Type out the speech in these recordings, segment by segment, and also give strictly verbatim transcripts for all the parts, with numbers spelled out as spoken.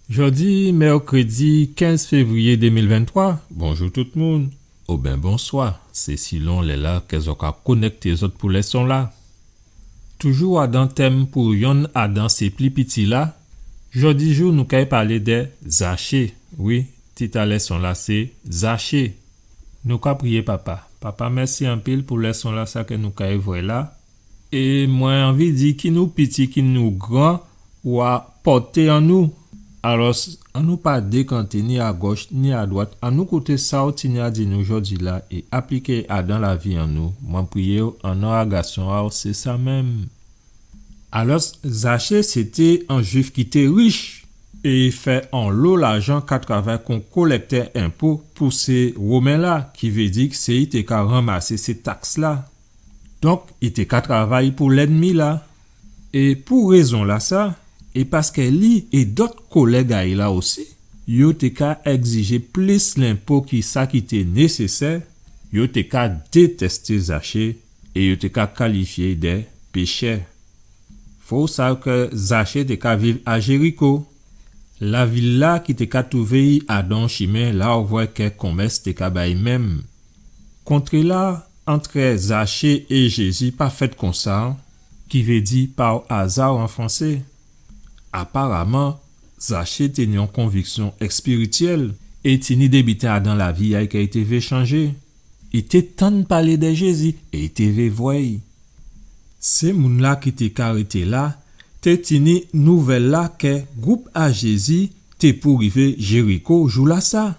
Jòdi mèkrédi kenz févriyé dé mil venntwa, bonjou tout moun, oben bonswa, sé silon lè-la kè zòt ka konèkté zòt pou lèson-la. Toujou adan tèm pou yonn adan sé pli piti-la, jòdijou nou kay palé dè Zaché. Wi, tit a lèson-la sé Zaché. Nou ka priyé Papa. Papa, mèsi anpil pou lèson-la, sa kè nou kay vwè la. É mwen anvi di, ki nou piti, ki nou gran, ou a pòté an nou. Alòs, annou pa dékanté ni a gòch ni a dwat, annou kouté sa ou tini a di nou jòdi-la é apliké adan lavi an nou. Mwen priyé'w an non a Gason a'w, sé sa menm. Alòs, Zaché sété on Jwif ki té rich é i fè onlo lajan ka travay kon kolèktè enpo pou sé Women-la, ki vé di sé i té ka ranmasé sé taks-la. Donk, i té ka travay pou lènmi-la. É pou rézon-lasa, é paskè li é dòt kolèg a'y la osi, yo té ka ègzijé plis lenpo ki sa ki té nésésè, yo té ka détèsté Zaché é yo té ka kalifyé'y dè péchè. Fò ou sav kè Zaché té ka viv a Jériko, lavil-la ki té ka twouvé'y adan on chimen la ou vwè kè konmès té ka bay menm. Kontré-la antrè Zaché é Jézi pa fèt konsa, ki vé di par hasard an fransé. Aparaman, Zaché té ni on konviksyon èspirityèl é tini dé biten adan lavi a'y kè i té vé chanjé. I té tann palé dè Jézi é i té vé vwè'y. Sé moun-la ki té ka rété la té tini nouvèl-la kè gwoup a Jézi té pou rivé Jériko jou-lasa.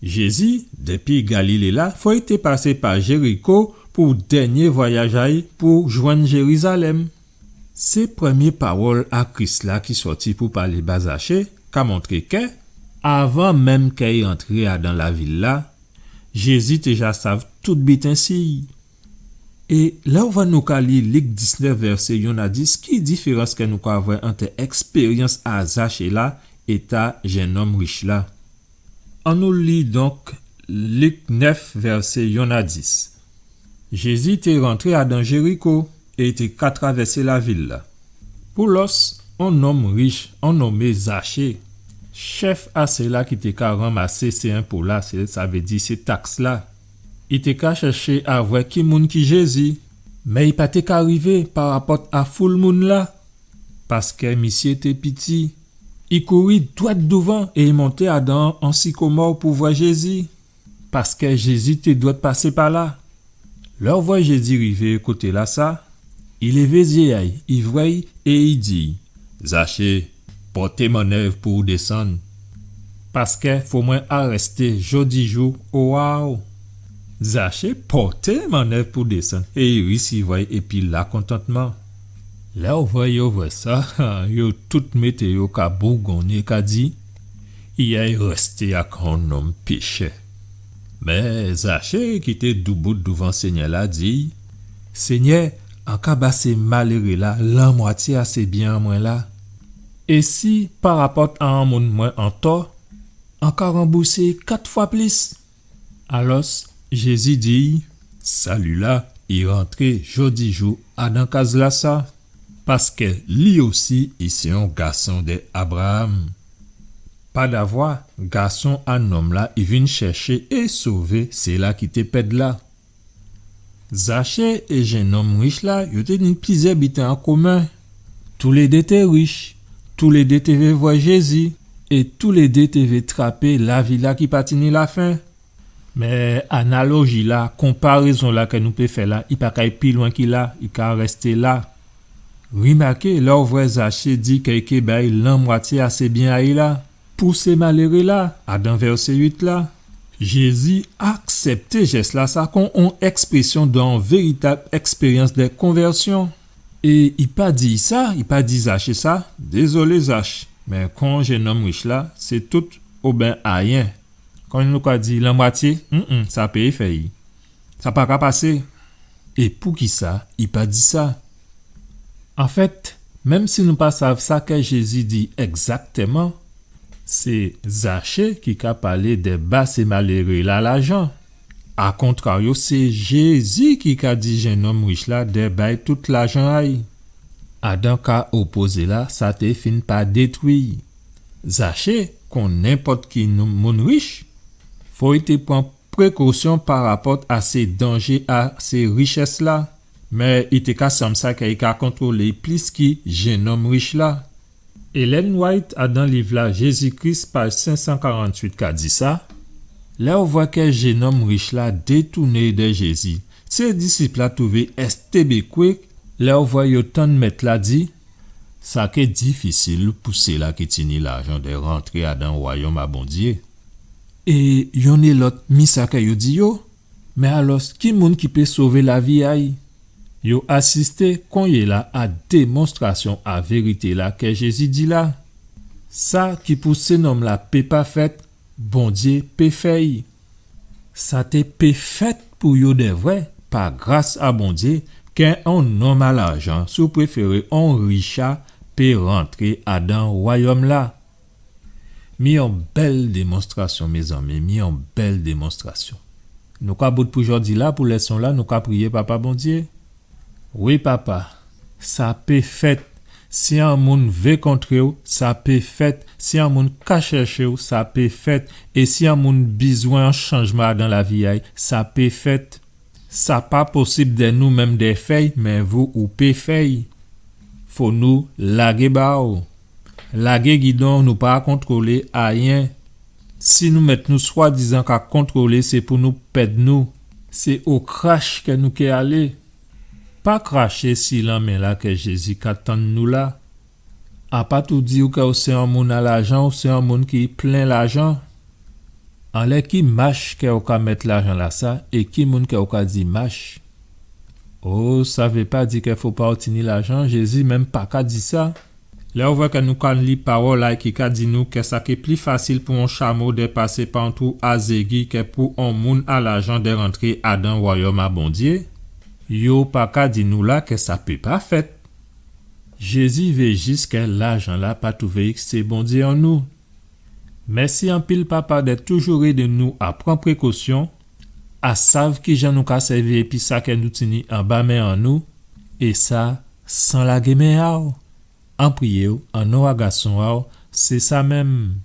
Jézi, dépi Galilé-la, fò i té pasé pa Jériko pou dènyé vwayaj a'y pou jwenn Jérizalèm. Sé prèmyé pawòl a Kris-la ki sòti pou palé ba Zaché ka montré kè, avan menm kè i antré adan lavil-la, Jézi té ja sav tout biten si'y. É lè ou vwè nou ka li Lik diznèf vèsé yonn a dis, ki diférans kè nou ka vwè ant èkspéryans a Zaché la é ta jennonm rich la? Annou li donk Lik nèf vèsé yonn a dis. Jézi té rantré adan Jériko é té ka travèsé lavil-la. Poulòs, on nonm rich, on nonmé Zaché, chèf a séla ki té ka ranmasé sé enpo-la, sé, sa vé di sé taks-la. I té ka chèché a vwè ki moun ki Jézi, mé i pa té ka rivé parapòt a foul moun-la, paskè misyé té piti. I kouri dwèt douvan é i monté adan on sikomò pou vwè Jézi, paskè Jézi té dwèt pasé pa la. Lè ou vwè Jézi rivé koté-lasa, i lévé zyé a'y, i vwè'y é i di: Zaché, pòté mannèv pou ou désann, paskè fò mwen arèsté jòdijou owa'w. Zaché pòté mannèv pou désann é i risivwè'y épi lakontantman. Lè ou vwè yo vwè sa, yo tout mété yo ka bougonné, ka di: I ay rèsté ak on nonm péchè. Mé Zaché, ki té doubout douvan Sényè-la, di: Sényè, an ka ba sé maléré-la lanmwatyé a sé byen an mwen la. É si parapòt a on moun mwen an tò, an ka ranbousé kat fwa plis. Alòs, Jézi di: Sali-la i rantré jòdijou adan kaz-lasa, paskè li osi i sé on gason dè Abraam. Padavwa, Gason a nonm-la i vin chèché é sové séla ki té pèd la. Zaché é jennonm rich la, yo té ni plizyè biten an komen. Toulédé té rich, toulédé té vé vwè Jézi, é toulédé té vé trapé lavi-la ki pa tini lafen. Mé analoji-la, konparézon-la kè nou pé fè la, i pa kay pi lwen ki la, i ka rèsté la. Rimaké, lè ou vwè Zaché di kè i ké bay lanmwatyé a sé byen a'y la pou sé maléré-la, adan vèsé uit la, Jézi aksèpté jès-lasa kon on èksprésyon d'on véritab èkspéryans dè konvèsyon. É i pa di sa, i pa di Zaché sa: Dézolé Zach, mé kon jennonm rich la, sé tout oben ayen. Kon nou ka di lanmwatyé, mm, mm, sa pé fè'y. Sa pa ka pasé. É poukisa i pa di sa? Anfèt, menm si nou pa sav sa kè Jézi di ègzaktèman, sé Zaché ki ka palé dè ba sé maléré-la lajan. Akontraryo, sé Jézi ki ka di jennonm rich la dè bay tout lajan a'y. Adan ka opozé-la, sa té fin pa détwi. Zaché kon nenpòt ki nou- moun rich, fo i té pran prékosyon parapòt a sé danjé a sé richès-la. Mé i té ka sanm sa kè i ka kontwolé plis ki jennonm rich-la. Ellen White, adan liv-la Jésus-Christ, paj senk san karant-uit, ka di sa, lè ou vwè kè jennonm rich-la détouné dè Jézi, sé disip-la twouvé èstébékwé lè ou vwè yo tann Mèt-la di, sa ké difisil pou séla ki tini lajan dè rantré adan wayòm a Bondyé. É yonn é lòt mi sa kè yo di yo, mé alò, ki moun ki pé sové lavi a-y? Yo asisté konyéla a démonstrasyon a vérité-la kè Jézi di la. Sa ki pou sé nonm-la pé pa fèt, Bondyé pé fè-y. Sa té pé fèt pou yo dè vwè, pa gras a Bondyé, kè on nonm a lajan, si ou préféré, on richa, pé rantré adan wayòm-la. Mi on bèl démonstrasyon, mézanmi, mi on bèl démonstrasyon. Nou ka bout pou jòdi-la, pou lèson-la, nou ka priyé Papa Bondyé. Wi, Papa, sa pé fèt. Si on moun vé kontré-w, sa pé fèt. Si on moun ka chèché-w, sa pé fèt. É si on moun bizwen on chanjman adan lavi a-y, sa pé fèt. Sa pa posib dè nou menm dè fè-y, mé vou ou pé fè-y. Fo nou lagé ba-w. Lagé gidon, nou pa ka kontwolé ayen. Si nou mèt nou swadizan ka kontwolé, sé pou nou pèd nou. Sé o krach kè nou ké alé. Pa kraché si lanmen-la kè Jézi ka tann nou la. A pa tou di-w kè ou sé on moun a lajan, ou sé on moun ki plen lajan. Anlè ki mach kè ou ka mèt lajan-lasa, é ki moun kè ou ka di mach? O, sa vé pa di kè fo pa ou tini lajan, Jézi menm pa ka di sa. Lè ou vwè kè nou ka li pawòl-la ki ka di nou kè sa ké pli fasil pou on chamo dè pasé pa on twou a zégwi kè pou on moun a lajan dè rantré adan wayòm a Bondyé, yo pa ka di nou la kè sa pé pa fèt. Jézi vé jis kè lajan-la pa twouvé sé Bondyé an nou. Mèsi anpil, Papa, dè toujou édé nou a pran prékosyon, a sav kijan nou ka sèvi épi sa kè nou tini anba men an nou, é sa san lagé men a-w. An priyé-w, an non a Gason a-w, sé sa menm.